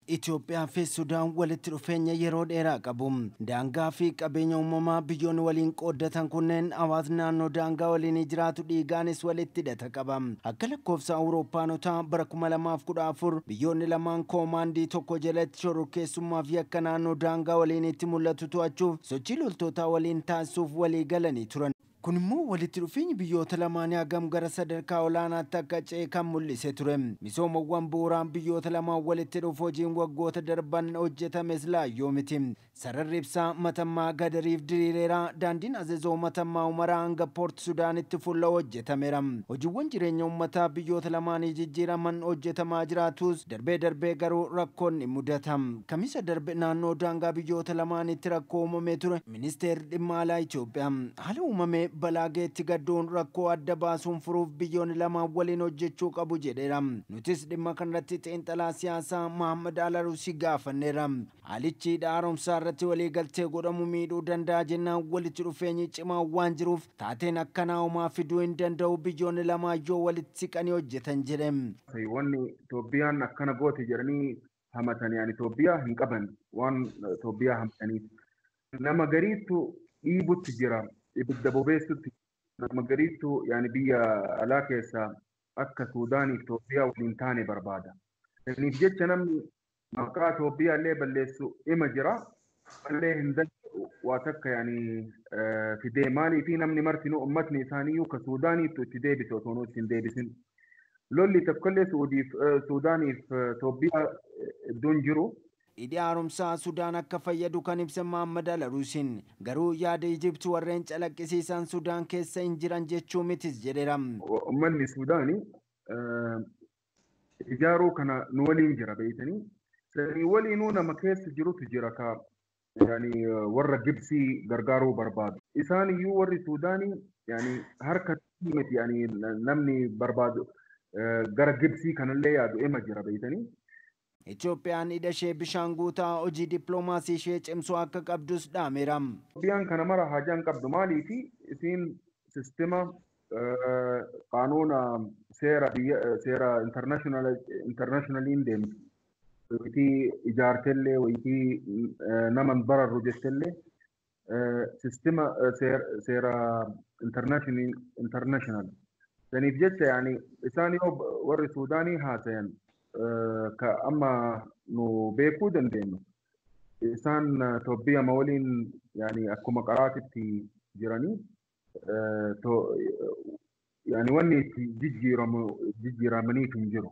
Itoophiyaa fi Sudaan walitti dhufeenya yeroo dheeraa qabu. Daangaa fi qabeenya uumamaa biyyoonni waliin qooddatan kunneen hawaasni naannoo daangaa waliin jiraatu dhiigaanis walitti hidhata qaba. Akka lakkoofsa Awurooppaanotaa bara 2014 biyyoonni lamaan koomaandii tokko jalatti shororkeessummaa fi akka naannoo daangaa waliinitti mul'atu to'achuuf sochii loltootaa waliin taasisuuf walii galanii turan. Kun immoo walitti dhufeenyi biyyoota lamaanii hagam gara sadarkaa olaanaatti akka ce'e kan mul'ise ture. Misoomawwan bu'uuraan biyyoota lamaan walitti dhufu hojiin waggoota darban hojjetames laayyoo miti. Sararri ibsaa Matammaa Gadariif diriireera. Daandiin Azazoo Matammaa Umaraa hanga Poort Sudaanitti fuula hojjetameera. Hojiiwwan jireenya uummataa biyyoota lamaanii jijjiiraman hojjetamaa jiraatus darbee darbee garuu rakkoon ni mudata. Kamisa darbe naannoo daangaa biyyoota lamaanitti rakkoo uumamee ture. Ministeerri dhimma alaa Itoophiyaa haala uumamee balaa geetti gadduun rakkoo adda baasuun furuuf biyyoonni lamaan waliin hojjechuu qabu jedheera. Nutis dhimma kanarratti xiinxalaa siyaasaa Mahammad Alaruusii gaafanneera. Haalichi hidha haaromsaa irratti waliigaltee godhamu miidhuu danda'a jennaan walitti dhufeenyi cimaa waan jiruuf taateen akkanaa homaa fiduu hin danda'u biyyoonni lamaan yoo walitti siqanii hojjetan jedhe. Wanni Itoophiyaan akkana goote jedhanii hamatanii ani Itoophiyaa hin qaban waan Itoophiyaa hamataniif. Nama gariitu dhiibutti jira. Ibidda bobeessutti nama gariitu yaani biyya alaa keessaa akka Suudaaniif Itoophiyaa waliin taane barbaada. Saniif jecha namni maqaa Itoophiyaa illee balleessu ima jira. Mallee hin danda'u waa takka yaani fidee maaliifi namni martinuu uummatni isaaniiyyuu ka Suudaaniiftu itti deebise otoo nuti hin deebisin. Lolli tokkollee Suudaaniif Itoophiyaa iddoon jiru. Hidhi haaromsaa Sudaan akka fayyadu kan ibsan Mahammad Alaruusiin garuu yaada Ijipti warreen calaqqisiisan Sudaan keessa hin jiran jechuu mitis jedheera. Uummanni Sudaanii ijaaruu kana nu waliin jira beeytanii. Sanii waliinuu nama keessa jirutu jira ka yaani warra Gibsii gargaaruu barbaadu. Isaan iyyuu warri Sudaanii yaani harka miti yaani namni barbaadu gara Gibsii kanallee yaadu ima jira beeytanii. Itoophiyaan hidha ishee bishaan guutaa hojii dippiloomaasii ishee cimsuu akka qabdus dhaameera. Itoophiyaan kana mara haajaan qabdu maaliifi isiin sistema qaanuuna seera biyya seera intarnaashinaaliin deemti. Wayitii ijaartellee wayitii nama hin bararru jettellee sistema seera intarnaashinaal. Saniif jecha yaani isaan yoo warri Suudaanii haasayan ka amma nu beekuu dandeenyu isaan Itoophiyaa ma waliin yaani akkuma qaraatitti jiranii yaani wanni itti jijjiiramaniif hin jiru.